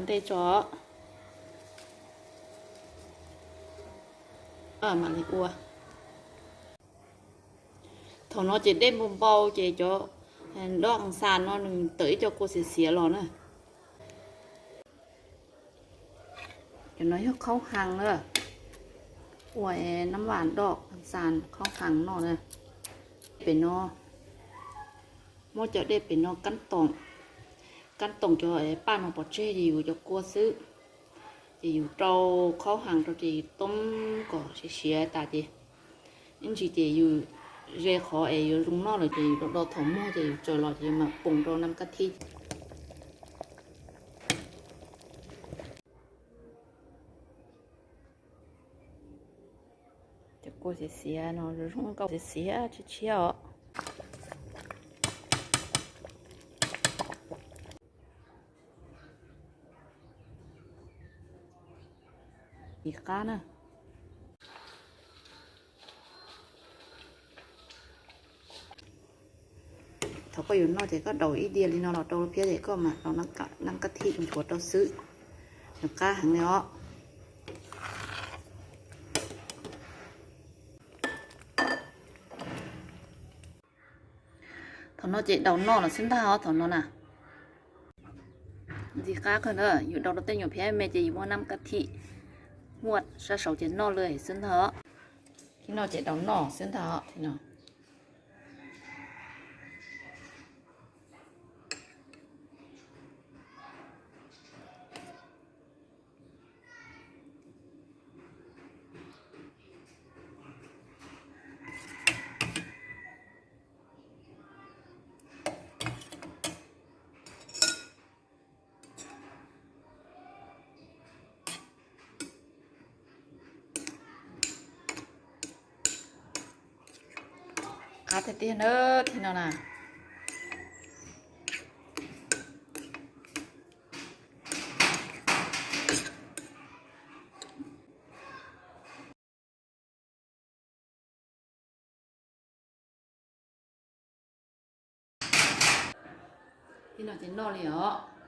Ntej tso, mam li ua. Thaum no ces dej npau npau ces cov dob xas no nws tawm ib co kua xiav xiav los na. Cov no yog khaub hang na, ua nab vaj doj xas khaub hang noj na. Pem no muab cov dej pem no kab toom, kab toom cov paj no pov tseg ces yus cov kua xwb. Ces yus rau khaub hang rau ces yus toob kom siav siav tas ces ib ntsis ces yus ze qhov es yuav zoo noj lawm ces yus do do thaum muag ces yus tsaws los ces yus mam poom rau nam kab thib. Cov kua xiav xiav no zoo nkauj xiav xiav tshiab tshiab os. Ib qab na. Thaum koj yuav noj ces koj daus ib diav li no los rau thiab ces koj mam rau nam kab thib nthuav rau xwb, nws qab heev li os. Thaum no ces daus noj los xwb ntag os thaum no na. Ntxim qab kawg na, yus daus rau tej nyuam phiab me ces yus muab nam kab thib huaj sab saud ces noj lawm xwb ntag os. Thib no ces daus noj xwb ntag os. Qab tiag tiag na, thib no na. Thib no ces noj li os.